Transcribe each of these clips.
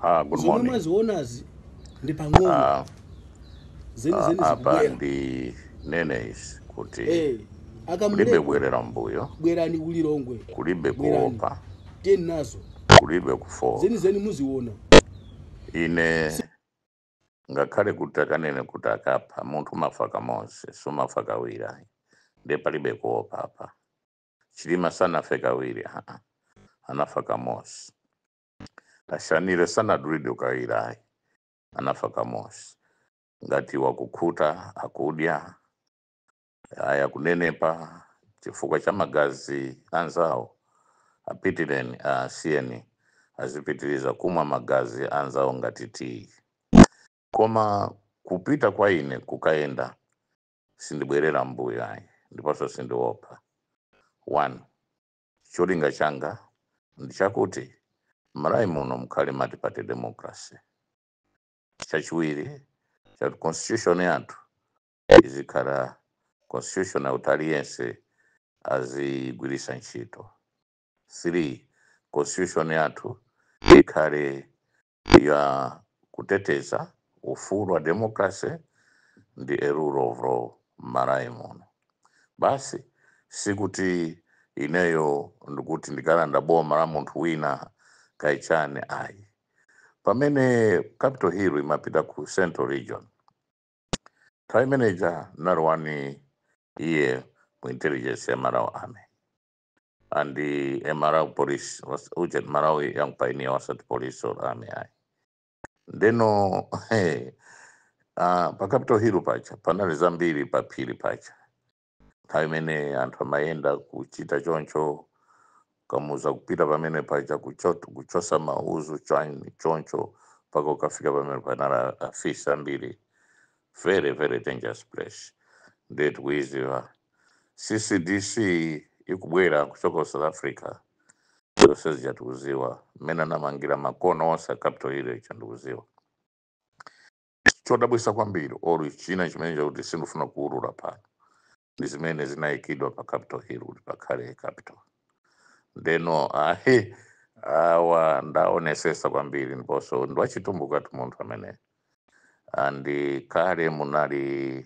Good Zomwe morning. mwazionazi ndi pang'ono, zenizeni Apa zikubwera. Ndi nenesi kuti kulibe Akamlepo kubwerera mbuyo, bwerani kuLilongwe, kulibe bwerani kuopa, tiyeni nazo, kulibe kufoka. Zenizeni muziona. Ine ngakhale kuti akanene kuti akapha munthu, umafa kamodzi, sumafa kawiri ayi. Ndiye palibe kuopa apa. Chilima sanafe kawiri, aa, anafa kamodzi. Ashanire sanadulidwe kawiri ayi, anafa kamodzi. Ngati wakukhuta, akudya aya, kunenepa chifukwa cha magazi anzawo, apitireni, asiyeni azipitiriza kumwa magazi anzawo ngati tii. Koma kupita kwa ine kukayenda, sindibwerera mbuyo ayi, ndiponso sindiopa. One, cholinga changa ndi chakuti Malawi muno mukhale multi-party democracy. Chachiwiri, chakuti constitution yathu izikhala constitution yakuti aliyense azigwiritsa ntchito. Three, constitution yathu ikhale ya kuteteza ufulu wa democracy ndi a rule of law m'Malawi muno. Basi, sikuti ineyo ndikuti ndikalanda boma la munthu wina kaichane ayi. Pamene Capitol Hill imapita ku Central Region, nthawi imeneja nali one year mu intelligence ya Malawi Army and the Malawi Police uje Malawi Young Pioneer, wasati police or army ayi. Ndeno hey, pa Capitol Hill pacha panali zambiri, pa phiri pacha nthawi imene anthu amayenda kuchita choncho, kamuza kupita pamene pacha kuchosa mauzu choncho mpaka ukafika pamene panali afisi ambiri. Very very dangerous place. Ndiye tikuiziwa CCDC ikubwera kuchoka ku South Africa, zonse zija tikuziwa, mmene anamangira makono onse a Capitol Hill icho ndikuziwa. Chodabwisa kwambiri olu china chimene chakuti sindifuna kuwulula pano ndi zimene zinayikidwa pa Capitol Hill kuti pakhale capital. Ndeno ahi, awa ndaonesesa kwambiri, ndiponso ndiwachitumbukatu munthu amene andi kale munali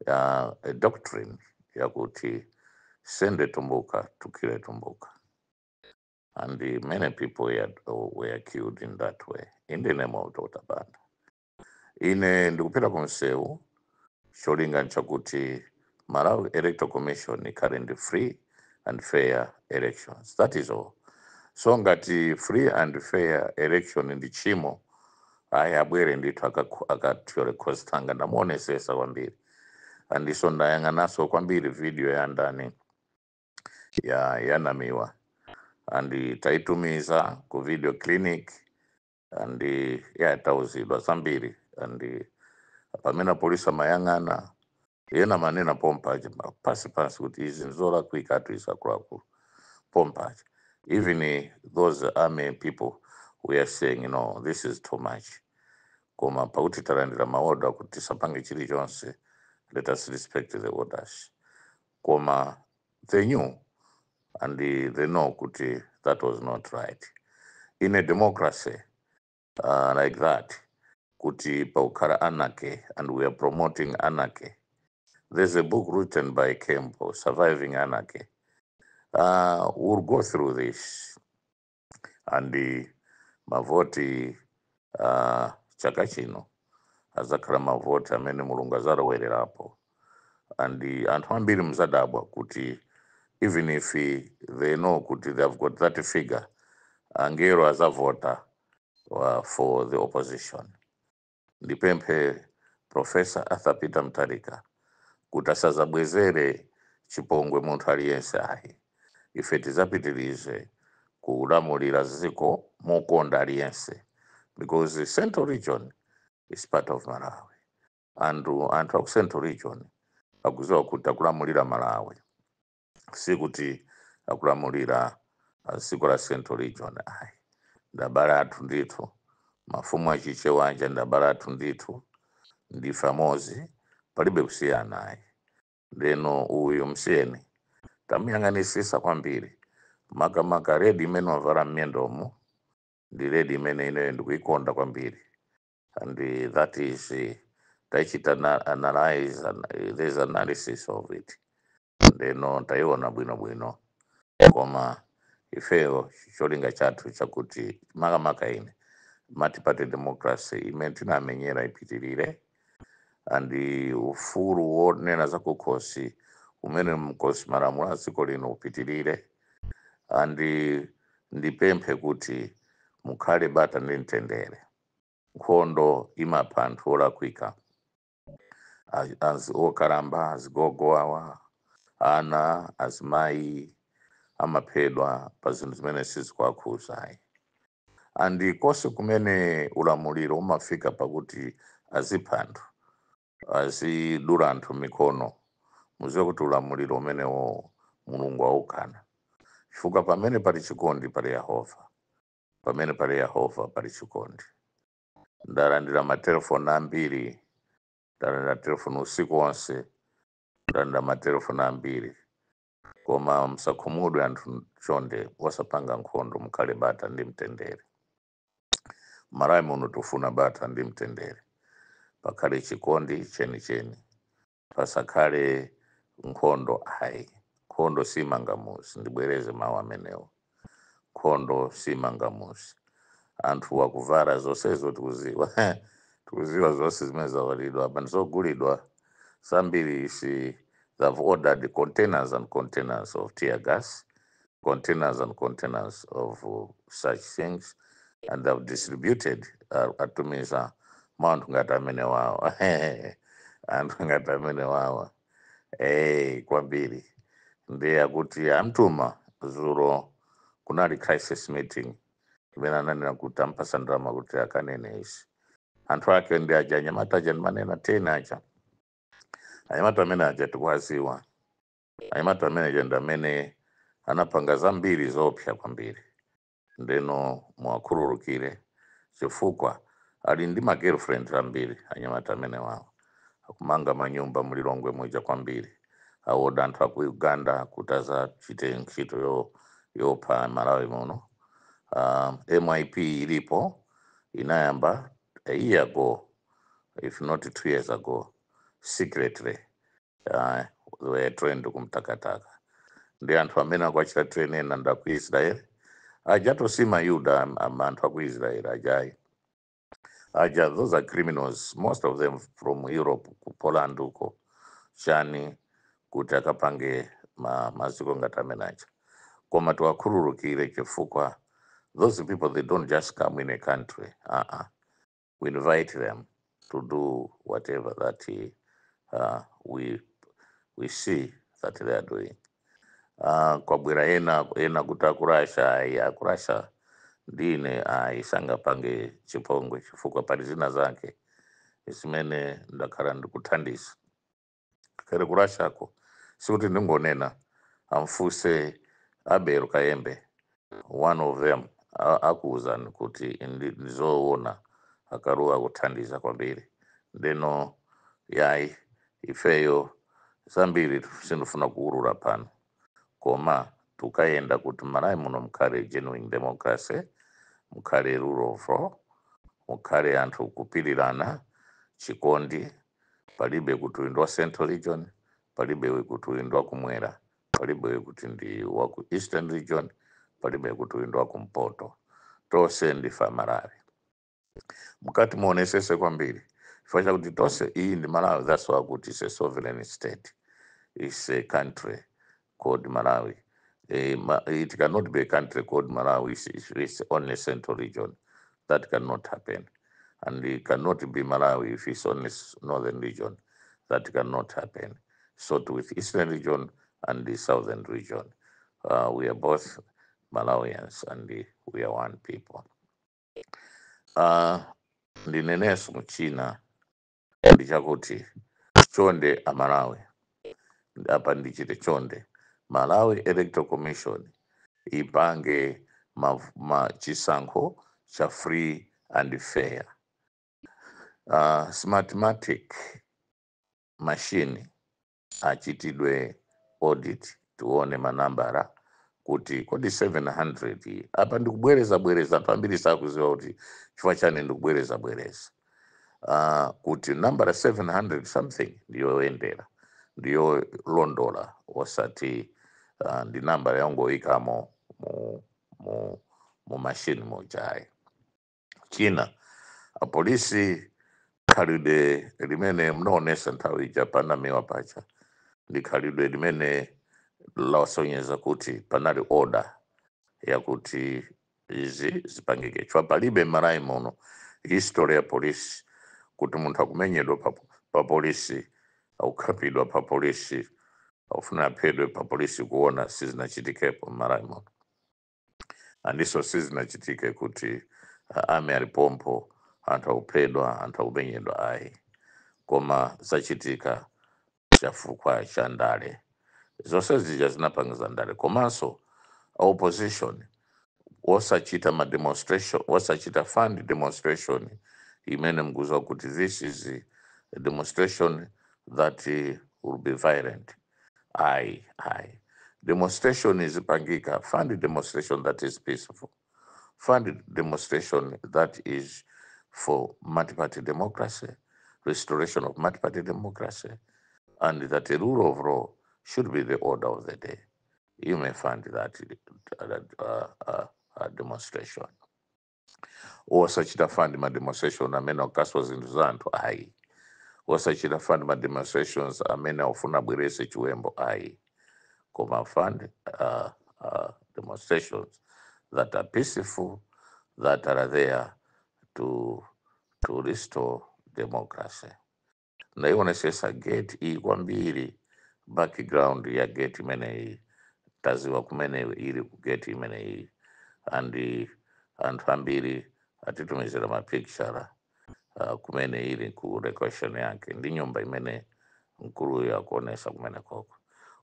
a doctrine yakuti send a Tumbuka to kill a Tumbuka, and many people were killed in that way in the name of Dr. Banda. Ine ndikupita ku msewu, cholinga nchakuti Malawi Electoral Commission ikhale ndi free and fair elections, that is all. So ngati free and fair election ndi chimo, ayi, abwere ndithu akathyole khosi thanga. Ndamuonesesa kwambiri, andiso ndayang'anaso kwambiri video ya ndani ya yanamiwa, and taitumiza ku video clinic, and ya tauzidwa zambiri. And pamene apolisi amayang'ana, yena manena pompache pasi pasi kuti izi nzolakwika izi, akuluakulu, pompache. Even those army people were saying, "No, this is too much." Koma pakuti talandira ma order kuti tisapange chilichonse, let us respect the orders. Koma they knew and they know kuti that was not right in a democracy like that, kuti paukhala anarchy, and we are promoting anarchy. There's a book written by Kempo, Surviving Anarchy. We'll go through this, and the mavoti chaka chino azakhala mavoti amene Mulungu azalowererapo, and anthu ambiri muzadabwa kuti even if they know kuti they have got that figure, angelo azavota for the opposition. Ndipemphe Professor Arthur Peter Mutharika kuti asazabwezere chipongwe munthu aliyense ayi. Ife tizapitirize kulamulira ziko mokonda aliyense, because the Central Region is part of Malawi. Anthu aku Central Region akuziwa kuti akulamulira Malawi, sikuti akulamulira dziko la Central Region ayi. Ndabale athu ndithu, mafumu achichewanja ndabale athu ndithu, ndife amozi, palibe kusiyana ayi. Ndeno uyu msiyeni, tamuyang'anisisa kwambiri, makamaka red imene wavala m'miyendomo. Ndi lady imene ineyo ndikuikonda kwambiri, and that is taichita analyze and there's analysis of it, ndeno taiona bwinobwino. Koma ifeyo cholinga chathu chakuti, makamaka ine, multi-party democracy imene tinamenyera ipitirire, and ufulu wonena za kukhosi umene mkosi malamulo a dziko lino upitirire, and ndipemphe kuti mukhale bata ndi mtendere. Nkhondo imapha anthu olakwika, okalamba, azigogo awa, ana, azimayi amaphedwa pa zinthu zimene sizikuwakhuza. And konse kumene ulamuliro umafika pakuti azipha anthu, azidula anthu mikono, muziwe kuti ulamuliro umenewo Mulungu aukana, chifukwa pamene pali chikondi pali Yehova, pamene pali Yehova pali chikondi. Ndalandira matelefoni ambiri, ndalandira telefoni usiku wonse, ndalandira matelefoni ambiri. Koma msakhumudwe anthu, chonde, osapanga nkhondo, mukhale bata ndi mtendere. Malawi muno tufuna bata ndi mtendere, pakhale chikondi chenicheni, pasakhale nkhondo ayi. Nkhondo simanga muzi. Ndibwereze mawu amenewo: nkhondo simanga muzi. Anthu akuvala zonsezo, tikuziwa, tikuziwa zonse zimene zavalidwa apa ndizogulidwa zambiri. Isi they've ordered containers and containers of tear gas, containers and containers of such things, and they've distributed, atumiza mwa anthu ngati amene wawa, anthu ngati amene wawa. Kwambiri ndiye akuti amtuma. Zulo kunali crisis meeting imene ananena kuti ampasa ndalama kuti akanene izi. Anthu ake ndi aja anyamata aja ndimanena 10 aja, anyamata amene aja tikuwaziwa. Anyamata amene aja ndi amene anapanga zambiri zoopsa kwambiri. Ndeno muwakhululukire chifukwa ali ndi ma girlfriend ambiri. Anyamata amene wawo akumanga manyumba mulilongwe muja kwambiri, awoda anthu aku Uganda kuti azachite ntchito yopha Malawi muno. MIP ilipo, inayamba a year ago, if not 2 years ago, secretly. They were trained kumtakataka ndi anthu amene akuachita train ena ndi aku Israel aja, tosima Yuda, anthu aku Israel ajayi aja. Those are criminals, most of them from Europe, ku Poland uko chani, kuti akapange maziko ngati amene aja. Koma tiwakhululukire chifukwa those people, they don't just come in a country. Uh-uh. We invite them to do whatever that we see that they are doing. Kwabwera ena ena kuti akurasha. Ayi, akurasha ndine ayi, sangapange chipongwe chifukwa pali zina zake zimene ndakhala ndikuthandiza kale kurashako. Sikuti ndingonena, amfuse Abel Kayembe, one of them, akuwuzani kuti ndizoona akaruwa kuthandiza kwambiri. Ndeno yayi, ifeyo zambiri sindifuna kuwulula pano, koma tukayenda kuti Malawi muno mukhale genuine democracy, mukhale rule of law, mukhale anthu kupirirana, chikondi. Palibe kuti uyu ndi wa Central Region, palibe kuti uyu ndi wakumwera, palibe kuti ndi wa ku Eastern Region, palibe kuti uyu ndi wakumpoto. Tonse ndife Amalawi. Mukati muonesese kwambiri chifukwa chakuti tonse iyi ndi Malawi. That's why kuti it's a sovereign state, it's a country called Malawi. It cannot be a country called Malawi if it's only Central Region. That cannot happen. And it cannot be Malawi if it's only Northern Region. That cannot happen. So too with Eastern Region and the Southern Region. We are both Malawians and we are one people. Ndinenenso muchina ndichakuti chonde Amalawi, apa ndichite chonde, Malawi Electoral Commission ipange ma chisankho cha free and fair. Smartmatic machine achitidwe audit, tione manambara. Kuti kodi 700 iyi, apa ndikubwereza bwereza, anthu ambiri sakuziwa kuti chifukwa chani ndikubwereza bwereza, kuti nambala 700 something ndiyoyendera, ndiyolondola, osati ndi nambala yangoyikamo mu machine mujayi. China, apolisi, khalidwe limene munaonesa nthawi ija panamiwa pacha ndi khalidwe limene lasonyeza kuti panali order yakuti izi zipangike, chifukwa palibe m'Malawi muno history ya polisi kuti munthu akumenyedwa pa polisi, akukhapidwa pa polisi, akufuna aphedwe pa polisi kuona, sizinachitikepo m'Malawi muno. Andiso sizinachitike kuti ame alipompo, anthu akuphedwa, anthu akumenyedwa, ayi. Koma zachitika chifukwa cha ndale. Zonse zija zinapangiza ndale. Komanso opposition osachita ma demonstration, osachita fund demonstration imene mkuziwa kuti this is a demonstration that will be violent, ayi, ayi. Demonstration izipangika, fund demonstration that is peaceful, fund demonstration that is for multi-party democracy, restoration of multi-party democracy, and that the rule of law should be the order of the day. You may find that demonstration. Osachita fund ma demonstration amene akaswa zinthu za anthu, ayi. Osachita fund ma demonstrations amene akufuna abwerese chiwembo, ayi. Koma fund demonstrations that are peaceful, that are there to restore democracy. Ndaionesesa gate iyi kwambiri, background ya gate imeneyi, taziwa kumene ili ku gate imeneyi, and anthu ambiri atitumizira mapicture kumene ili ku location yake ndi nyumba imene mkuluyo akuonesa kumene koko.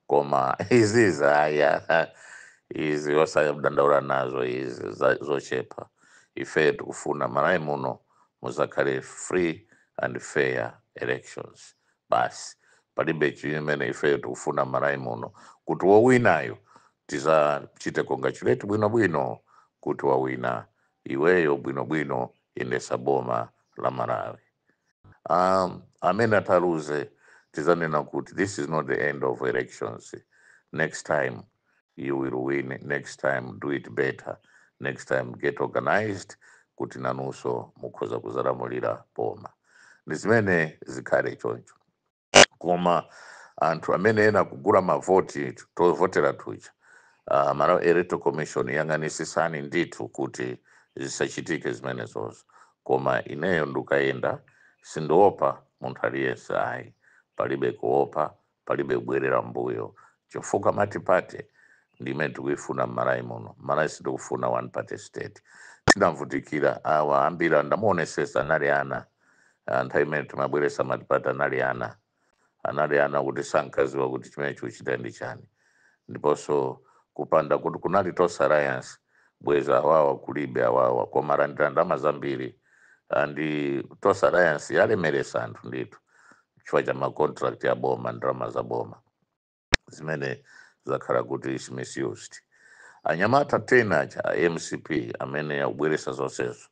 Koma izi zaya izi osadandaula nazo, izi zochepa. Ife tikufuna Malawi muno muzakhale free and fair elections basi. Palibe chimene ife tikufuna Malawi muno, kuti wowinayo tizachite congratulate bwinobwino kuti wawina iweyo, bwinobwino, yendesa boma la Malawi. Amene ataluze tizanena kuti this is not the end of elections. Next time you will win, next time do it better, next time get organized kuti nanunso mukhoza kuzalamulira boma. Ndi zimene zikhale choncho. Koma anthu amene ena kugula mavoti, tovotera tuja, Malawi Electoral Commission, yang'anisisani ndithu kuti zisachitike zimenezozo. Koma ineyo ndikayenda sindiopa munthu aliyense, ayi. Palibe kuopa, palibe kubwerera mbuyo, chifukwa multi-party ndimene tikuifuna m'Malawi muno. Malawi sitikufuna one party state. Tinavutikira awa ambiri ndamuonesesa anali ana. Ah, nthawi imene timabweresa multi-party anali ana, anali ana kuti sankaziwa kuti chimene chikuchita ndi chani. Ndiponso kupanda kuti kunali Tonse Alliance, bweza awawa kulibe awawa. Koma alandira ndalama zambiri ndi Tonse Alliance, yalemeresa anthu ndithu chifukwa cha macontract ya boma, ndalama za boma zimene zakhala kuti is misused. Anyamata tena aja a MCP amene akubweresa zonsezo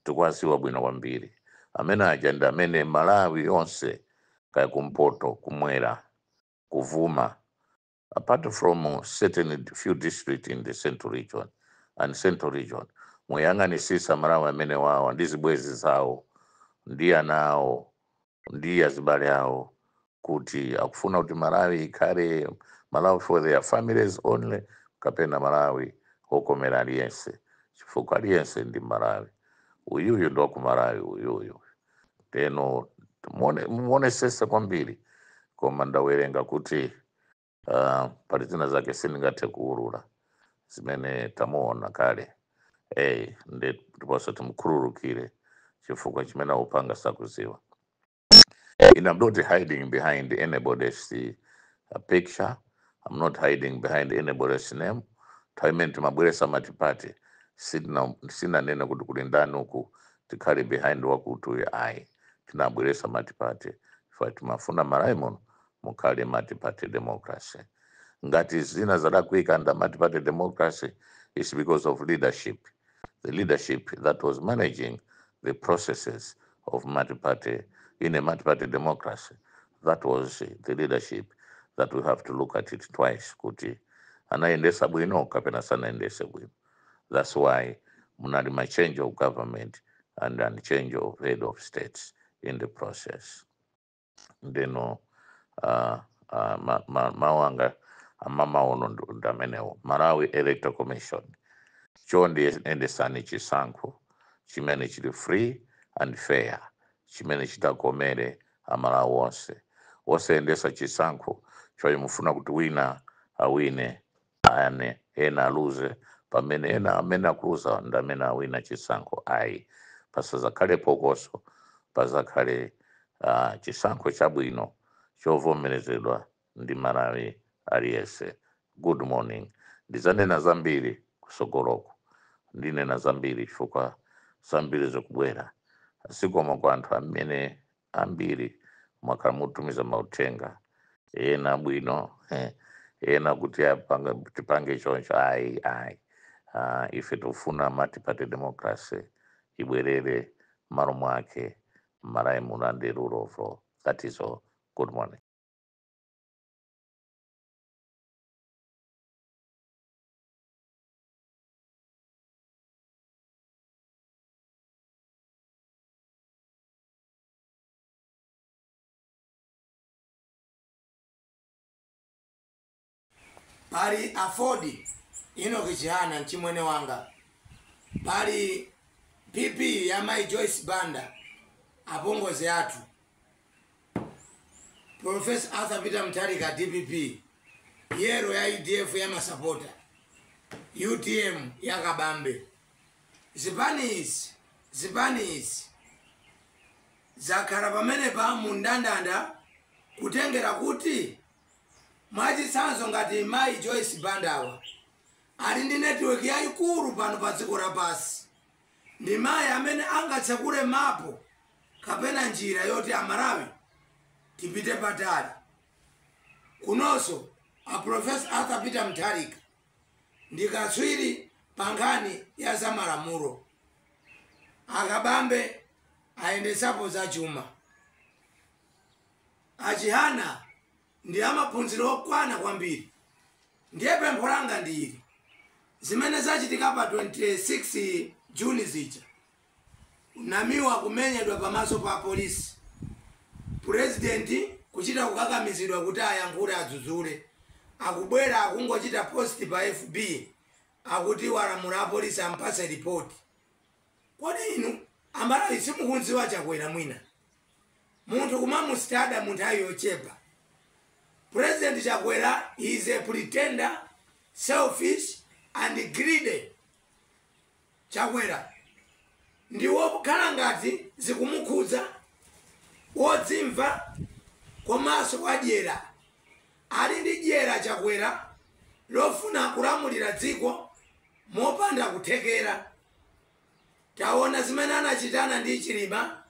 tikuwaziwa bwino kwambiri. Amene aja ndi amene Malawi yonse, kaya kumpoto, kumwera, kuvuma, apart from certain few district in the central region and central region, muyang'anisisa Malawi amene wawa ndi zibwezi zawo ndi ana awo ndi azibale awo, kuti akufuna kuti Malawi ikhale Malawi for their families only kapena Malawi okomera aliyense, chifukwa aliyense ndi Malawi. Uyuyu ndi waku Malawi uyuyu. Teno muonesese kwambiri. Koma ndawerenga kuti pali zina zake sindingathe kuwulula zimene tamuona kale. Hey, ndiponso timukhululukire chifukwa chimene akupanga sakuziwa. And I'm not hiding behind anybody's picture. I'm not hiding behind anybody's name. Nthawi imene timabweresa multi-party sinanene kuti kuli ndani uku tikhale behind wakuti uyu, ayi. Tinabweresa multi-party chifukwa timafuna Malawi muno mukhale multi-party democracy. Ngati zina zadakwika under multi-party democracy, it's because of leadership, the leadership that was managing the processes of multi-party in a multi-party democracy. That was the leadership that we have to look at it twice, kuti anayendesa bwino kapena sanayendese bwino. That's why munali ma change of government and change of head of states in the process. Ndeno mawanga amamaono ndamenewo. Malawi Electoral Commission, chonde endesani chisankho chimene chili free and fair, chimene chitakomere Amalawi onse. Osayendesa chisankho chomwe mufuna kuti wina awine ane ena aluze, pamene ena amene akuluza ndi amene awina chisankho, ayi. Pasazakhale phokoso, pazakhale chisankho chabwino chovomerezedwa ndi Malawi aliyense. Good morning. Ndizanena zambiri kusogoloko, ndinena zambiri chifukwa zambiri zikubwera. Zikomo kwa anthu amene ambiri mwakhala mutumiza mauthenga, ena bwino, ena kuti apanga tipange choncho. Ayi, ayi, ife tikufuna multi-party democracy ibwerere malo mwake Malawi muno and the rule of law. That is all. Good morning. Pali Aford, Enoch Chihana mchimwene wanga, pali PP ya Mai Joyce Banda, apongozi athu, Professor Arthur Peter Mutharika DPP, yellow ya UDF ya masapota, UTM ya Kabambe. Zipani izi, zipani izi zakhala pamenepa mu ndandanda kutengera kuti, mwachitsanzo, ngati Mayi Joyce Bandawa ali ndi network yayikulu pano pa dziko lapansi, ndi mayi amene angatsekule mapo kapena njira yoti Amalawi tipite patali. Kunonso a Professor Arthur Peter Mutharika ndi katswiri pa nkhani ya zamalamulo. Akabambe ayendesapo zachuma. Achihana ndi amaphunziro okwana kwambiri. Ndiye pempho langa ndi ili: zimene zachitika pa 26 Juni zija, Namiwa kumenyedwa pamaso pa polisi, purezidenti kuchita kukakamizidwa kuti ayankhule, adzudzule, akubwera akungochita post pa FB akuti walamula apolisi ampase ripoti. Kodi inu Amalawi simukunziwa Chakwera? Mwina munthu kumamustada mu nthawi yochepa. President Chakwera is a pretender, selfish and greedy. Chakwera ndi wokhala ngati zikumukhudza, wodzimva komanso wadyera. Ali ndi dyera Chakwera lofuna kulamulira dziko mopanda kuthekera. Taona zimene anachitana ndi Chilima,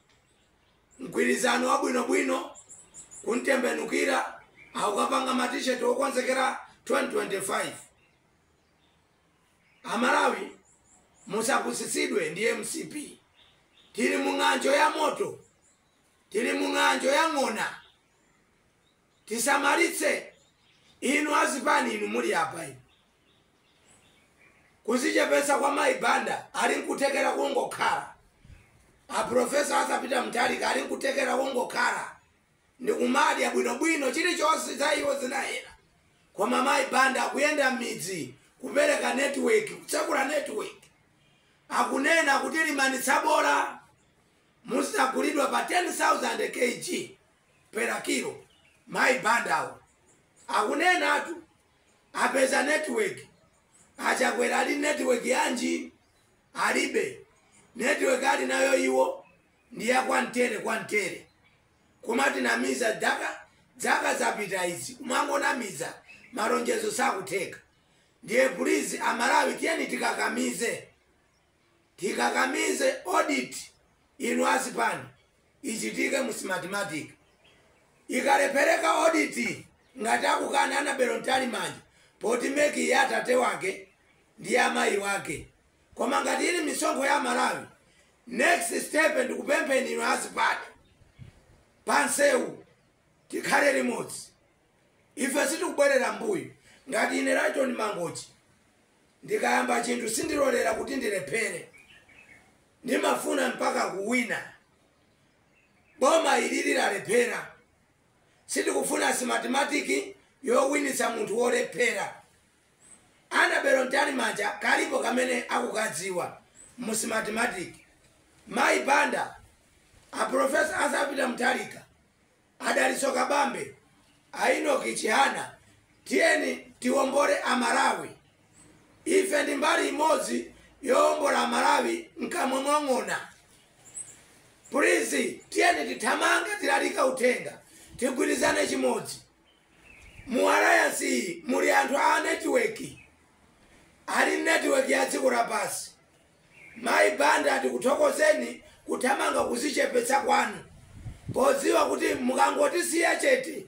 mgwirizano wabwinobwino, kuntembenukira, akukapanga matisheti okonzekera 2025. Amalawi, musapusitsidwe ndi MCP. Tili mu ng'anjo ya moto, tili mu ng'anjo ya ng'ona. Tisamalitse. Inu azipani, inu muli apa, inu kuzichepesa kwa Mayi Banda, ali nkuthekera kungokhala. Aprofesa Arthur Peter Mutharika ali nkuthekera kungokhala ndikumadya bwinobwino, chilichonse za iwo zinayera. Koma Mayi Banda akuyenda m'midzi kupereka network, kutsekula network, akunena kuti limani tsabola musagulidwa pa 10,000 kg per kilo. Mayi Bandawo akunenatu, apeza network. Achakwera ali network yanji? Alibe network. Ali nayo iwo ndiye kwantere kwantere, kumatinamiza dzaka dzaka zapita izi, kumangonamiza, malonjezo sakutheka. Ndiye please Amalawi, tiyeni tikakamize, tikakamize audit. Inu azipani, ichitike mu Smartmatic. Ikalephereka audit, Ngati akukana Annabel Mtalimanja poti MEC ya atate wake ndi amayi wake, koma ngati ili misonkho ya Malawi, next step ndikupempheni inu azipani pansewu tikhale limodzi. Ife sitikubwerera mbuyo. Ngati ine Rachel Mangochi ndikayamba chinthu sindilolera kuti ndilephere, ndimafuna mpaka kuwina. Boma ilili lalephera, sitikufuna Smartmatic yowinitsa munthu wolephera. Annabel Mtalimanja kalipo kamene akukadziwa mu Smartmatic. Mayi Banda, a Professor Arthur Peter Mutharika, a Dalitso Kabambe, a Enoch Chihana, tiyeni tiwombole Amalawi. Ife ndi mbali imodzi yowombola Amalawi mkamwa mwang'ona. Please, tiyeni tithamange, tilalika uthenga, tigwirizane chimodzi. Mu alliance iyi muli anthu a network, ali network ya dziko lapansi. Mayi Banda, tikuthokozeni kuthamanga kuzichepetsa kwanu podziwa kuti mukangotisiya chete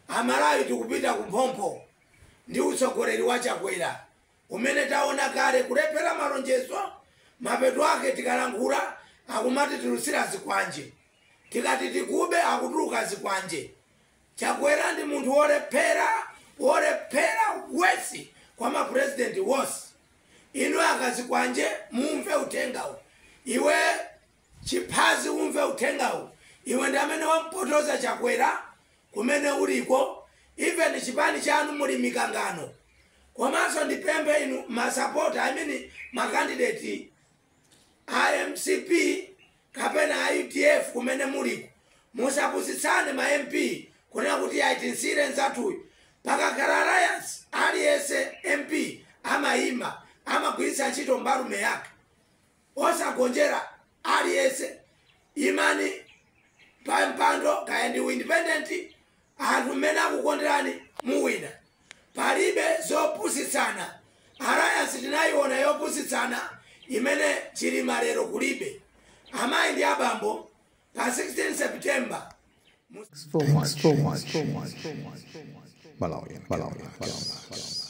Amalawi tikupita kumphompho ndi utsogoleri wa Chakwera umene taona kale kulephera malonjezo. Mapeto ake tikalankhula akumati tilusira zikwanje, tikati tikube akutuluka zikwanje. Chakwera ndi munthu wolephera, wolephera wesi kwa mapurezidenti wonse. Inu akazikwanje mumve uthengawu, iwe chiphazi umve uthengawu. Iwe ndi amene wampotoza Chakwera kumene uliko, even chipani chanu muli mikangano. Komanso ndipemphe inu masapota, I mean makandidate a MCP kapena a UDF kumene muliko, musapusitsane ma MP kunena kuti aitinsire nzathuyu. Pakakhala alliance, aliyense MP amayima, amagwiritsa ntchito mbalume yake, osagonjera aliyense. Imani pa mpando, kaya ndi independent, anthu mmene akukonderani muwina. Palibe zopusitsana. Alliance tinayiona yopusitsana imene Chilima lero kulibe. Amayi ndi abambo, pa 16 September. Thanks for watching. Malawian, Malawian, Malawian.